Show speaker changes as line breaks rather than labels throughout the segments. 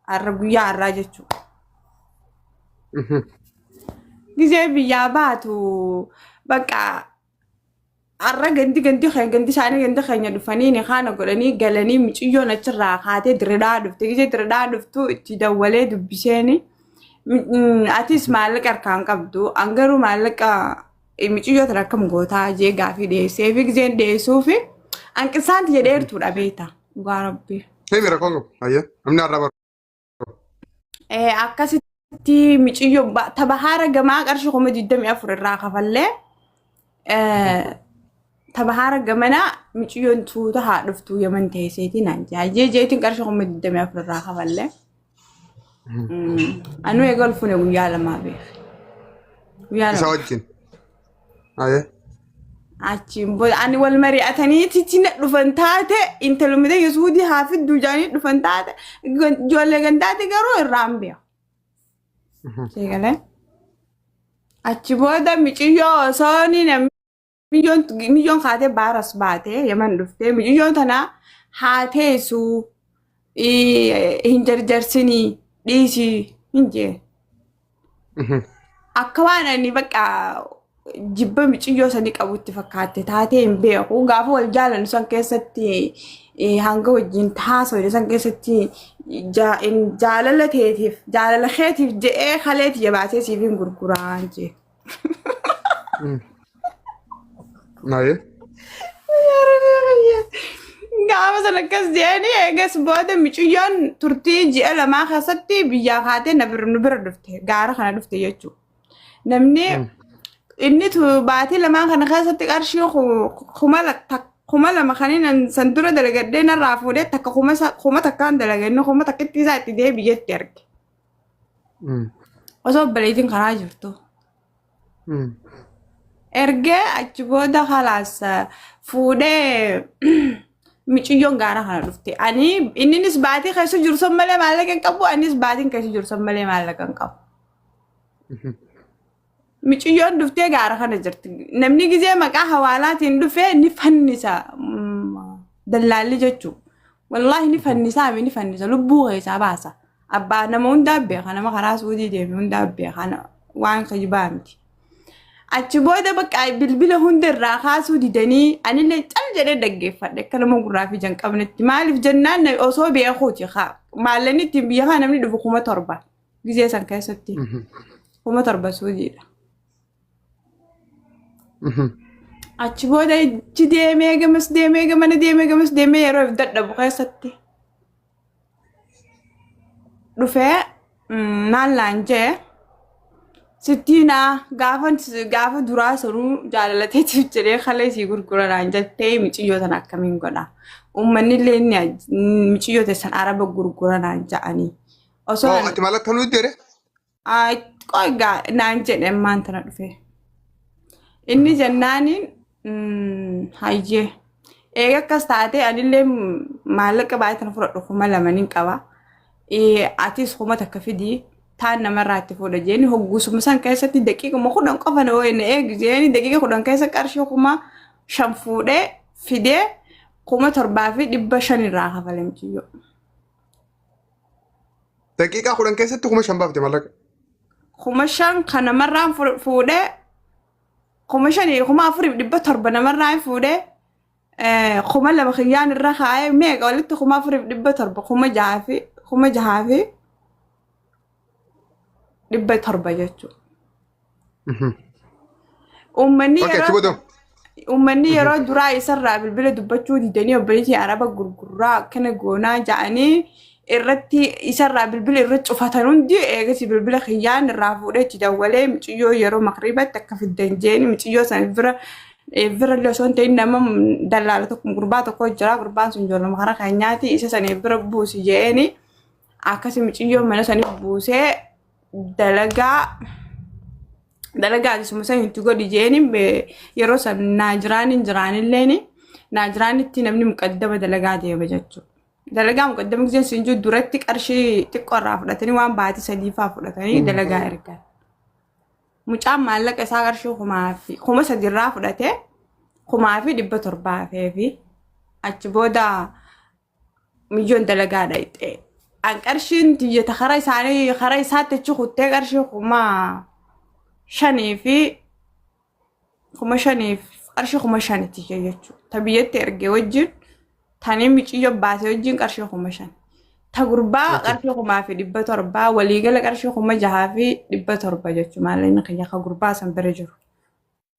Har'a guyyaa har'aa jechuudha. Gizee biyyaa baatu bakka har'a gandi gandi keenya gandi isaanii gandi keenya dhufanii ni kaana godhanii galanii miciyyoon achirraa kaatee diridhaa dhufte. Gizee diridhaa dhuftu itti dawwalee dubbiseeni. Atis maallaqa harkaan qabdu an garuu maallaqa miciyyoo tana akkam gootaa jee gaafii dhiyeessee fi gizeen dhiyeessuufi anqisaanti jedheertuudha beekta dhugaa rabbii.
Himi rakkoon qabu. Hayyee. Namni har'a baru.
Akkasitti miciyyoo tabahaara gamaa qarshii 24,000 irraa kafallee tabahaara gamanaa miciyyoon tuuta haa dhuftu yaman teesseetii naan jee hayyee jeetiin qarshii 24,000 irraa kafallee. Anuu eega ol fuune guyyaa lamaa beeka. Guyyaa
Isa
lama.
wajjin. Hayyee.
Achiin booda ani wal mari'atanii tichi na dhufan taate intalumite Yesuudii haa fidduu jedhanii dhufan taate ijoollee gandaati garuu irraan beeku. Seegalee. Achi booda miciyyoo osoo ni namni Miyyoon miyyoon kaatee baaras baatee yaman dhuftee miyyoon tana haa teessu hin jarjarsinii dhiisii hin jee. Akka waan ani bakka jibba miciyyoo sanii qabutti fakkaatte taatee hin beeku. Gaafa wal jaalannu san keessatti hanga wajjin haasofne san keessatti jaalala teetiif jaalala keetiif je'ee kaleeti jabaatee siif hin gurguraan jee.
Hayyee.
Gaafa sana akkas jedhanii eegas booda miciyyoon turtii ji'a lamaa keessatti biyyaa kaatee na bira nu bira dhufte gaara kana dhufte jechuudha. Namni inni baatii lamaa kana keessatti qarshii 2,000 kan inni san dura dalagadhee narraa fuudhee takka kuma takkaan dalaganne kuma takkitti isaa itti deebi'etti arge. Osoo obboleettiin karaa jirtu. Ergee achi booda kalaas fuudhee miciyyoon gaara kana dhufte. Ani inninis baatii keessa jiru san malee maallaqa hin qabu anis baatiin keessa jiru san malee maallaqa hin qabu. Miciyyoon dhuftee gaara kana jirti. Namni gizee maqaa hawaalaatiin dhufe ni fannisa. Dallaalli jechuun. Wallaahi ni fannisaa ni fannisa lubbuu keessaa baasa. Abbaa nama hundaa beeka nama karaa suudii deeme hundaa beeka waan kijibaa miti. Achi booda bakka bilbila hunda irraa kaasuu didanii anillee cal jedhee dhaggeeffadhe akka nama gurraa fi ija hin qabnetti. Maaliif jennaan osoo beekuuti maallaqni ittiin biyya kana namni dhufu 7,000 gizee san keessatti 7,000 suudiidha. Achi booda achi deemee gamas deemee gamana deemee gamas deemee yeroo if dadhabu keessatti dhufee maal naan jee sittiinaa gaafa gaafa duraa sanuu jaalalateetiif jedhee kalee sii gurgura naan jettee miciyyoo tana akkamiin godha. Uummanni illee inni miciyyoo teessan araba gurgura naan ja'anii. Osoo
Oo ati maal akka nuti jedhe?
Qoy gaa naan jedhe ammaan tana dhufe. Inni jennaaniin hayyee. Eega akkas taate anillee maallaqa baay'ee tana fudhadhu 2,000 nin qaba. Atis 1,000 fidii taan namarraa itti fuudha jeeni hogguusuma san keessatti daqiiquma 10 qofa na ooyine eegi jeeni daqiiqa 10 keessa qarshii 5,000 fuudhee fidee 7,500 irraa kafale muciyyoo.
Daqiiqaa 10 keessatti 5,000 baafte maallaqa.
5,000 kan namarraan fuudhee 5,000 4,700 namarraan fuudhee 2,000 kiyyaan irra kaa'ee meeqa walitti 4,700 6,000 fi 6,700 jechuudha. Uummanni
Okay, achi
yeroo
booda.
uummanni yeroo duraa isarraa bilbila dubbachuu didanii obboleettii araba gurgurraa akkana goonaa ja'anii irratti isarraa bilbila irra cufatan hundi eegasi bilbila kiyyaan irraa fuudhee itti dawwalee muciyyoo yeroo makriibatti akka fiddan jeeni muciyyoo san bira bira illee osoo hin ta'in nama dallaala tokko gurbaa tokko jira gurbaan sun ijoolluma karaa keenyaati isa sanii bira buusi jeeni akkasi muciyyoo mana sanii buusee dalagaa dalagaa isuma san itti godhi jeeni yeroo san naajiraan hin jiraanilleen naajiraanitti namni muqaddama dalagaa deema jechuudha. Dalagaa muqaddama giseen siin jiru duratti qarshii xiqqoo irraa fudhatanii waan baatii sadii fa'aa fudhatanii dalagaa ergan. Mucaan maallaqa isaa qarshii 1,000 fi 3,000 irraa fudhatee 1,700 hafee fi achi booda miyyoon dalagaa dhayxe. An qarshiin tiyya ta karaa isaanii karaa isaatti achi kuttee qarshii 5,000 fi 5,000 qarshii 5,000 tiyya jechuudha. Ta biyyatti ergee wajjin tanii miciyyo baasee wajjin qarshii 5,000. Ta gurbaa qarshii 6,700, waliigala qarshii 6,700 jechuudha maallaqni kiyya ka gurbaa san bira jiru.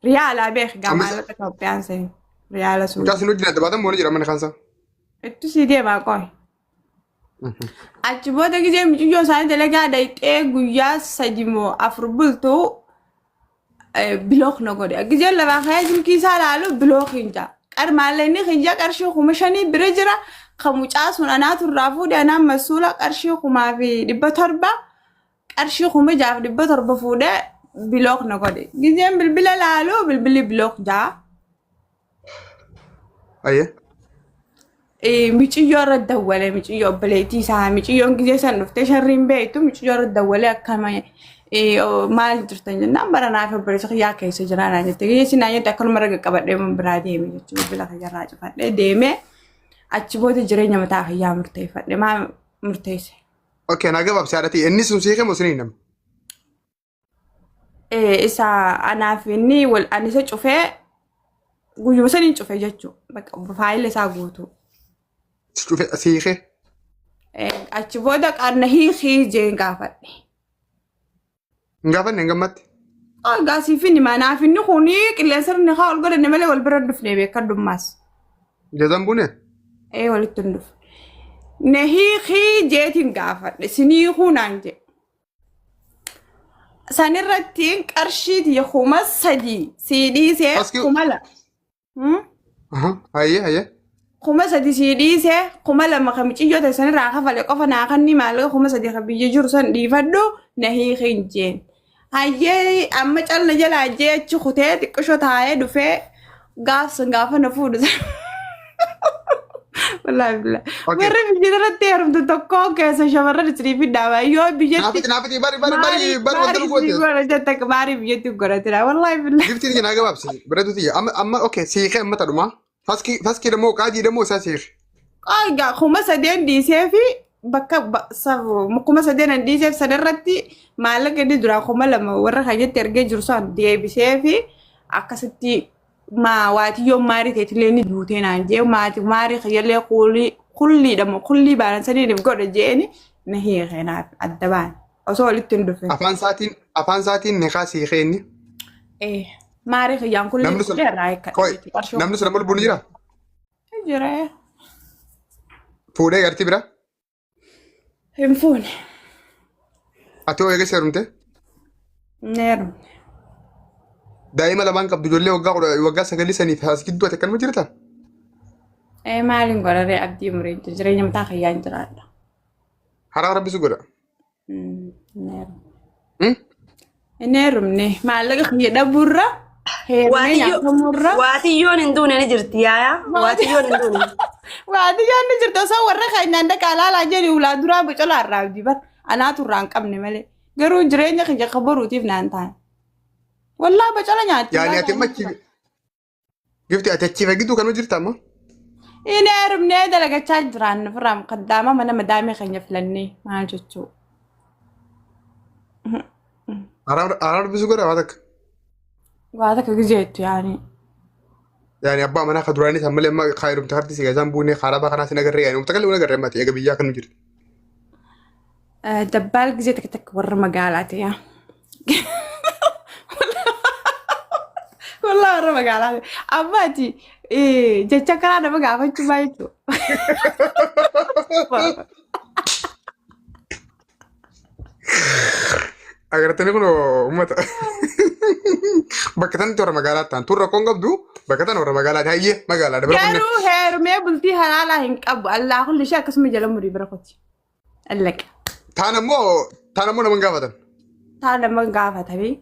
Riyaalaa beek gaa
Amma
maallaqa Itoophiyaan seen riyaala
mucaa
suuti.
sin wajjin adda baatan mooni jira mana kansa.
Itti sii deemaa qoy. Achi booda gisee mucayyoo isaanii dalagaa dhayxee guyyaa 3 moo 4 bultu block na godhe. Gisee lafaa ka'ee silkii isaa ilaalu block hin jaa. Qar maallaqni kiyya qarshii 5,000 bira jira. Kan mucaa sun anaatu irraa fuudhe, anaan masuula qarshii 6,700, qarshii 6,700 fuudhee block na godhe. Giseen bilbila laalu bilbilli block jaa.
Ayyee.
Miciyyoo irra dawwalee, miciyyoo obboleettii isaa, miciyyoon gisee san dhuftee sharriin beektu, miciyyoo irra dawwalee akkama maal jirtan jennaan, bara naaf obboleessa kiyyaa keessa jiraa naan jette. Gisee si naan jette akkanuma irra qaqqabadhee mun biraa deeme jechuudha, bilbila kiyyarraa cufadhee deeme. Achi booda jireenya mataa kiyyaa murteeffadhe, maa murteesse.
Okay, naa gabaabsi haadhatii. Inni sun siike moo siniin nama?
Isa anaaf inni wal ani isa cufee guyyuma saniin cufe jechuudha. Bakka faayila isaa guutuu.
Cufe siike.
Achi booda qarna hiikii jeen gaafadhe.
Hin gaafanne hin gammatti.
Gaasiif inni manaaf inni kuni qilleensa inni haa ol godhanne malee wal bira dhufne beekadhummaas.
Jazaan buune?
Ee, walitti hin dhufne. Na hiikii jeetiin gaafadhe, sinii kuunaan jedhe. Sanirratti qarshii tiyya 3,000 sii dhiisee 2,000.
Hayyee hayyee.
3,000 sii dhiisee, 2,000 kan miciyyoo ta'e sanirraa kafale qofa naa kanni, maallaqa 3,000 kan biyya jiru san dhiifadhu, na hiikin jeen. Hayyee, amma calla jalaa jee achi kutee xiqqisho taa'ee dhufee gaafsan gaafa na fuudhu. Wallaahi billah. Warri biyya irratti heerumtu tokko keessa shamarran isinii fiddaa yoo biyyatti.
Naafiti naafiti, bari bari bari bari, wanta nu goote.
Maari jette, maari biyyatti godhatira, wallaahi billah.
Giftiin kee naa gabaabsi. Bareedu tiyya. Amma amma okay, siikee amma tadhuma. Faskii faskii demoo qaajii demoo isaa siike.
Egaa 8,000 dhiisee fi bakka 8,000 an dhiiseef sanarratti maallaqa inni duraa 2,000 warra keenyatti ergee jiru san deebisee fi akkasitti maa waatiyyoon maarii teetillee ni duutee naan jee, maati maarii kiyyallee kuulii kulliidha moo kullii baanan saniin godhe jeeni na hiike, naaf adda baan osoo walitti hin dhufin.
Afaan isaatiin niqaa siikee inni.
Eh, maarii kiyyaan kullii
Namni sun
fuudhee irraa hiikkadhe
Koi
jechuudha. Qarshii
namni sun amma lubbuun ni jira?
Jira.
Fuudhee gartii bira?
Hin fuune.
Ati hoo eegas heerumte?
Hin heerumne.
Daa'ima lamaan qabdu, ijoollee waggaa 10, waggaa 9 saniif as gidduu ati akkanuma jirta?
Eh, maaliin godharee, abdii muree jireenya mataa kiyyaan jiraadha.
Haraa rabbi si godha.
Hin heerumne.
Hmm?
Hin heerumne, maallaqa kiyya dhabuurra heerumee nyaatamurra.
Waatiyyoon hin duune ni jirti yaayaa. Waatiyyoon hin duune.
Waatiyyoon ni jirti, osoo warra keenyaan dhaqaa laalaa jedhi ulaa duraa bocolaa irraa abdii bar anaatu irraa hin qabne malee. Garuu jireenya kiyya ka boruutiif naan taane. Wallaa bocola nyaatti.
Yaani ati amma achi gifti ati achi gidduu kanuma jirta amma?
Hin heerumnee, dalagachaa jiraan ofirraa kaddaama mana madaamii keenya filannee maal jechuu.
Haraa rabbi si godha waa takka.
Waa takka gizeettu yaani.
Yaani abbaa manaa ka duraanii san malee amma kaayirumte harti si gaazaan buunee kaarabaa kanaa sin agarree, yaani umta kallee agarree mati eega biyyaa kan jirti.
Dabbaal gizee takka takka warra magaalaati yaa. Wallaa warra magaalaati. Amma ati jecha karaa nama gaafachuu maa jechuudha.
Agartanii kun uummata. Bakka tanatti warra magaalaa ta'an tun rakkoon qabdu, bakka tan warra magaalaati, hayyee magaalaa dabara kunne.
Garuu heerumee bultii halaalaa hin qabu. Allah kulli ishee akkasuma jala murii bira koti. Allaqa.
Taan ammoo nama hin gaafatan.
Taan nama gaafatanii.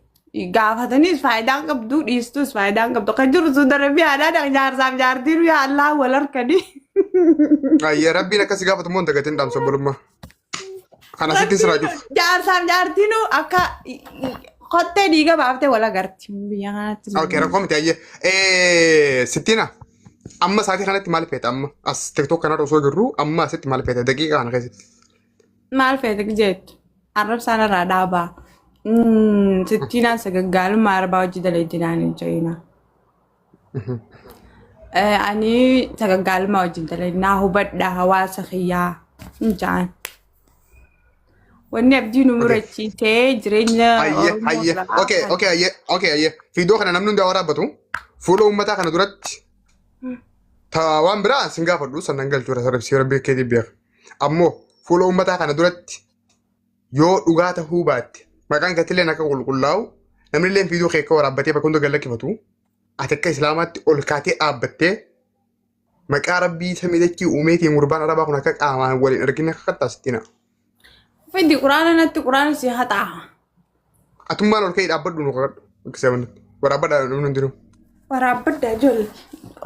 Gaafataniis faayidaan qabdu, dhiistus faayidaan qabdu. Kan jiru sun darbii haadhaa jaarsaaf jaartiin yaa Allah wal harkanii.
Hayyee, rabbiin akkasii gaafatu immoo hin dagatin, dhaamsa obbolummaa. Kan asitti siraa cufu.
Jaarsaaf jaartiin akka kottee dhiiga baaftee wal agarti biyya kanatti.
Okay, rakkoo miti, hayyee. Sittiina amma sa'aatii kanatti maal feeta, amma as TikTok kanarra osoo jirru amma asitti maal feeta daqiiqaa kana keessatti?
Maal feete jeettu? Arrabsaan irraa dhaabaa. Sittiinaan sagaggaalummaa arbaa hojii dalaydinaan hin jedhina. Ani sagaggaalummaa wajjin dalaydinaa hubadhaa hawaasa kiyyaa hin ja'an. Wanni abdii nu murachiisee jireenya
Hayyee
Oromoo
hayyee.
irraa
Okay okay hayyee okay hayyee. Fiidoo kana namni hundaa waraabbatu fuula uummataa kana duratti ta waan biraa sin gaafadhu sannan galchuu rabsi rabbi keetii beeka. Ammoo fuula uummataa kana duratti yoo dhugaa tahuu baatte maqaan keetillee akka qulqullaa'u namni illee fiidoo kee akka waraabbatee bakka hunda gallakkifatu ati akka islaamaatti ol kaatee dhaabbattee maqaa rabbii samii dachii uumeetiin gurbaan arabaa kun akka qaamaan waliin argine akka qaxxaasittina.
Fidi quraana natti quraana si haxaa.
Atummaan ol ka'ii dhaabbadhu nu kakadhu. Akka seemanatti. Waraabbadhaa namni hundinuu.
Waraabbadha ijoollee.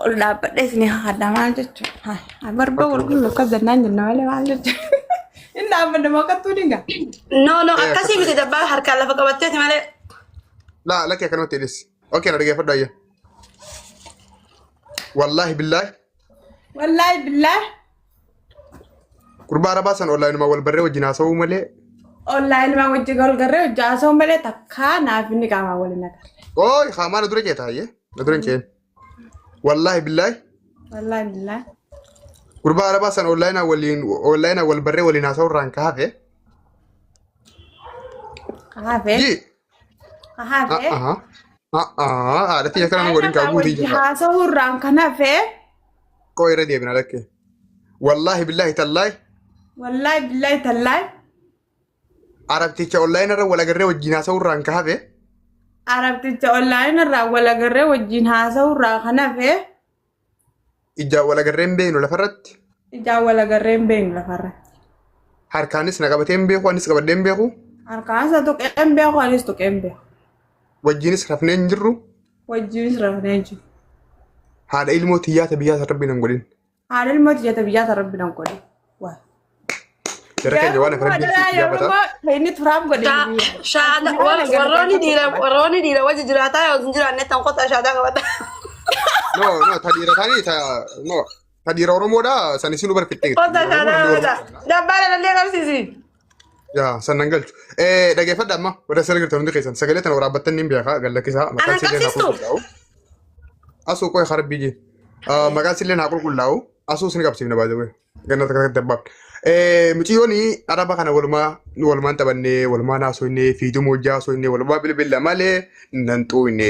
Ol dhaabbadhee isin haadha maal jechuudha. Barba qulqullu akkas jennaan jenna malee maal jechuudha. Inni dhaabbadha moo akkattuu dinga.
No no akkasii miti dabbaa harkaan lafa qabatteeti malee.
Laa lakkee akkanumatti hidhis. Okay na dhaggeeffadhu ayya. Wallaahi billaahi.
Wallaahi billaahi.
Gurbaa arabaa san onlaayinuma wal barree wajjin haasa'uu malee.
Onlaayinuma wajjin wal garree hojii haasa'uu malee takkaa naaf inni qaamaa waliin agarre.
Ooy haamaa na dura ceeta hayyee. Na dura hin ceen. Wallaahi billaahi.
Wallaahi billaahi.
Gurbaa arabaa san onlaayinaa waliin onlaayinaa wal barree waliin haasa'uu irraan ka hafe.
Hafe.
Ji.
Hafe.
Haadha tiyya kana nu waliin kaa guutii
Wajji
jirra.
haasa'uu irraan kan hafe.
Qoo irra deebina lakkee. Wallaahi billaahi tallaahi.
Wallaahi billaahi tallaahi.
Arabticha onlaayinaa irra wal agarree wajjin haasa'uu irraan ka hafe.
Arabticha onlaayinii irraa wal agarree wajjin haasa'uu irraa kan hafe.
Ijaan wal agarree hin beeknu lafarratti.
Ijaan wal agarree hin beeknu lafarratti.
Harkaanis na qabatee hin beeku anis qabadhee hin beeku.
Harkaan isa tuqee hin beeku anis tuqee hin beeku.
Wajjinis rafnee hin jirru.
Wajjinis rafnee hin jiru.
Haadha ilmoo tiyyaata biyyaa san rabbiin hin godhin.
Haadha ilmoo tiyyaata biyyaa san rabbiin hin godhin. Waa.
Jara keenya waan akka rabbiin siif gaafata.
Inni turaaf godhe.
Shaada warroonni dhiira wajji jiraataa yoo hin jiraanne tan qotaa shaadaa qabata.
No no ta dhiira taanii ta no ta dhiira Oromoodha san isin nu barfittee.
Qotaa shaadaa qabata. Dabbaa dhalallee qabsiisi.
Yaa san nan galchu. Eh dhageeffadha amma warra sana jirtan hundi keessan sagalee tana waraabbattan niin beeka gallakkisaa maqaan
Anan
sillee naa
qabsiistu?
qulqullaa'u. Asuu qoy harbii jee. Maqaan sillee naa qulqullaa'u asuu sin qabsiifna baay'ee. Ganna takka takka dabbaaf. Eh mucayyoon araba kana walumaa walumaan taphannee walumaan haasofnee fiiduu hojjaa haasofnee walumaa bilbila malee nan xuuyne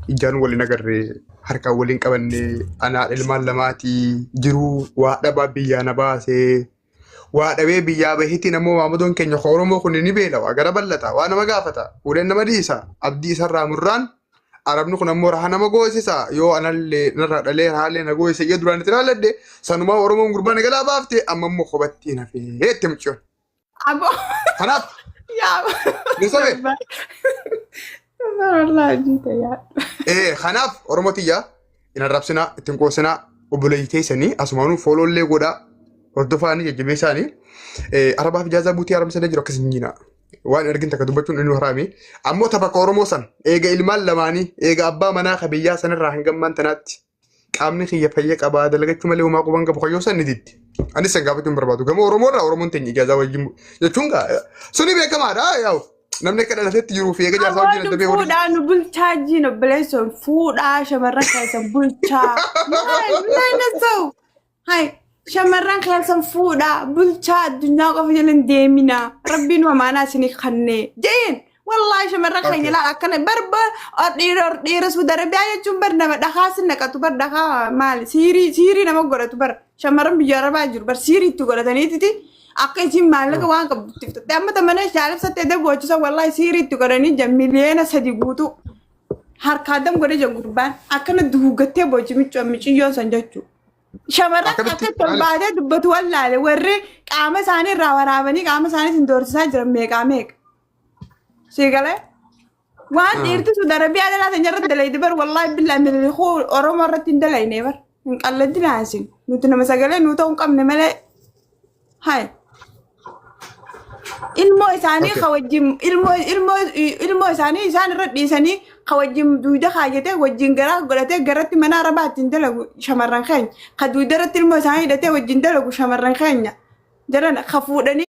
ijaan waliin agarree harkaan waliin qabannee anaa ilmaan lamaatii jiruu waa dhabaa biyyaa na baasee. Waa dhabee biyyaa bahitiin ammoo maamadoon keenya Oromoo kun ni beela waa gara bal'ata waa nama gaafata fuudheen nama dhiisa abdii isarraa murraan arabni kun ammoo raha nama goosisa yoo anallee narraa dhalee rahaallee na goosise yoo duraan itti ilaalladhe sanumaa Oromoon gurbaan galaa baafte amma immoo kophattiin hafee itti mucciyoon.
Aboo.
Kanaaf
Yaa.
ni sobe
Wallaahi jiite yaa.
ee kanaaf Oromoo tiyyaa hin arrabsinaa ittiin qoosinaa obboleeyyii teessanii asumaanuu fooloollee godhaa hordofaanii jajjabeessaanii arabaaf ijaazaa buutii arabsanii jiru akkas hin jiina. Waan ergin takka dubbachuun inni haraami. Ammoo tapha Oromoo san eega ilmaan lamaanii eega abbaa manaa ka biyyaa sanarraa hanga ammaan tanaatti qaamni kiyya fayya qabaa dalagachuu malee homaa quban qabu kayyoo san ni diddi. Anis san gaafachuu hin barbaadu. Gama Oromoo irraa Oromoon teenya ijaazaa wajjin jechuun gaa suni beekamaadha yaa'u. Namni akka dhalatetti jiruu fi eega jaarsaa wajjin
Aboon
adda ba'ee horii.
fuudhaa nu bulchaa jiin obboleessoon fuudhaa shamarran keessan bulchaa. Maal maal ta'u? Hai shamarran keessan fuudhaa bulchaa addunyaa qofa jala hin deeminaa. Rabbiin amaanaa isinii kannee jeen. Wallaahi shamarran keenya laal akkana barba dhiira dhiira Suudi Arabiyaa jechuun bar nama dhakaa sin naqatu bar dhakaa maali siirii siirii nama godhatu bar shamarran biyya arabaa jiru bar siirii itti godhataniititi akka isiin maallaqa waan qabdu itti fixatte amma tamana shaalibsattee daboochisa wallaahi siirii itti godhanii jan miliyoona 3 guutuu harkaa dam godhe jan gurbaan akkana duugattee boochi miciyyoon san jechuudha. Shamarran
Akkamitti?
akka itti ol baatee dubbatu wallaale warri qaama isaanii irraa waraabanii qaama isaanii isin doorsisaa jiran meeqaa meeqa. Siigalee? Waan dhiirti Suudi Arabiyaa dhalaa tan irratti dalaydi bar wallaahi billaa milikuu Oromoo irratti hin dalayne bar hin qalladinaa isin nuti nama sagalee nuu ta'uu hin qabne malee. Hai. Ilmoo isaanii ka wajjin ilmoo ilmoo ilmoo isaanii isaan irra dhiisanii ka wajjin duuda kaayatee wajjin garaa godhatee garatti mana arabaa ittiin dalagu shamarran keenya. Ka duuda irratti ilmoo isaanii hidhatee wajjin dalagu shamarran keenya. Jaran ka fuudhanii